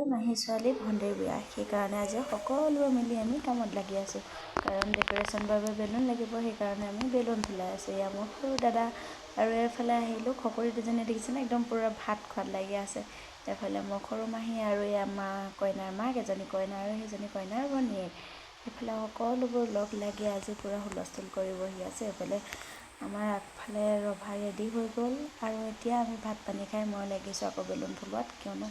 মাহী ছোৱালী ভণ্টীৰ বিয়া, সেইকাৰণে আজি সকলোৱে মিলি আমি কামত লাগি আছোঁ। কাৰণ ডেক'ৰেশ্যন বাবে বেলুন লাগিব, সেইকাৰণে আমি বেলুন ফুলাই আছোঁ। এয়া মোৰ সৰু দাদা। আৰু এইফালে আহিলোঁ, খকুৰী দুজনী দেখিছেনে, একদম পূৰা ভাত খোৱাত লাগি আছে। এইফালে মোৰ সৰু মাহী আৰু এয়া মা, কইনাৰ মাক, এজনী কইনা আৰু সেইজনী কইনাৰ ভনীয়েক। এইফালে সকলোবোৰ লগ লাগি আজি পূৰা হুলস্থুল কৰি বহি আছে। এইফালে আমাৰ আগফালে ৰভা ৰেডি হৈ গ'ল আৰু এতিয়া আমি ভাত পানী খাই মই লাগিছোঁ আকৌ বেলুন ফুলোৱাত, কিয়নো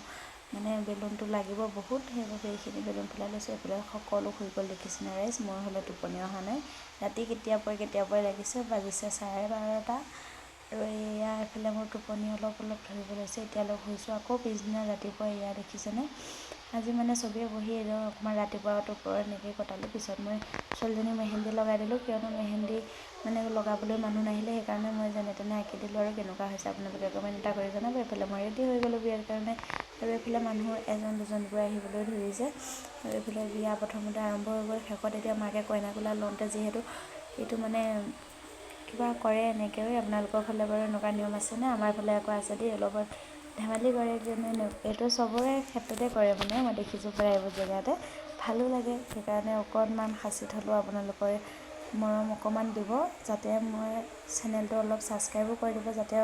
মানে বেলুনটো লাগিব বহুত, সেইবাবে এইখিনি বেলুন ফুলাই লৈছোঁ। এইফালে সকলো শুই গ'ল, দেখিছেনে ৰাইজ? মই হ'লে টোপনি অহা নাই। ৰাতি কেতিয়া পৰে কেতিয়া পৰে লাগিছে, বাজিছে 12:30। আৰু এয়া এইফালে মোৰ টোপনি অলপ অলপ ধৰিব লৈছে, এতিয়ালৈ শুইছোঁ। আকৌ পিছদিনা ৰাতিপুৱা এয়া দেখিছেনে, আজি মানে চবেই বহি অকণমান ৰাতিপুৱাটো পৰ এনেকৈয়ে কটালোঁ। পিছত মই ছোৱালীজনীক মেহেন্দি লগাই দিলোঁ, কিয়নো মেহেন্দি মানে লগাবলৈ মানুহ নাহিলে, সেইকাৰণে মই যেনে তেনে আঁকি দিলোঁ। আৰু কেনেকুৱা হৈছে আপোনালোকে কমেণ্ট এটা কৰি জনাব। এইফালে মই ৰেডি হৈ গ'লোঁ বিয়াৰ কাৰণে। আৰু এইফালে মানুহ এজন দুজনকৈ আহিবলৈ ধৰিছে। আৰু এইফালে বিয়া প্ৰথমতে আৰম্ভ হৈ গ'ল। শেষত এতিয়া মাকে কইনা কোলাত লওঁতে যিহেতু এইটো মানে কিবা কৰে এনেকৈ, আপোনালোকৰ ফালে বাৰু এনেকুৱা নিয়ম আছেনে? আমাৰ ফালে আকৌ আছে দেই, অলপ ধেমালি কৰে, কিয়নো এইটো চবৰে ক্ষেত্ৰতে কৰে, মানে মই দেখিছোঁ প্ৰায়বোৰ জেগাতে, ভালো লাগে। সেইকাৰণে অকণমান সাঁচি থ'লোঁ, আপোনালোকৰ মৰম অকণমান দিব, যাতে মই চেনেলটো অলপ ছাবস্ক্ৰাইবো কৰি দিব, যাতে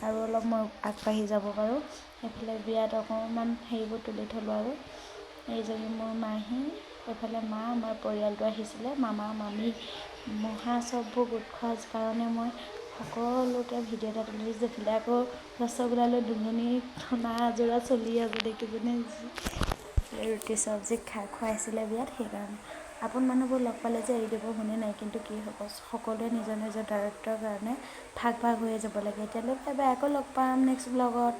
আৰু অলপ মই আগবাঢ়ি যাব পাৰোঁ। এইফালে বিয়াত অকণমান হেৰিবোৰ তুলি থ'লোঁ। আৰু এইজনী মোৰ মাহী, এইফালে মা, আমাৰ পৰিয়ালটো আহিছিলে, মামা মামী মহা চববোৰ গোট খোৱাৰ কাৰণে মই সকলোকে ভিডিঅ' এটা তুলি দিছোঁ। এইফালে আকৌ ৰসগোল্লা লৈ দুজনী টনা আজোৰা চলি আছে, দেখিছেনে? ৰুটি চব্জি খাই খুৱাইছিলে বিয়াত, সেইকাৰণে আপোন মানুহবোৰ লগ পালে যে এৰি দিব মনে নাই। কিন্তু কি হ'ব, সকলোৱে নিজৰ নিজৰ দায়িত্বৰ কাৰণে ভাগ ভাগ হৈয়ে যাব লাগে। এতিয়ালৈ বাই বাই, আকৌ লগ পাম নেক্সট ব্লগত।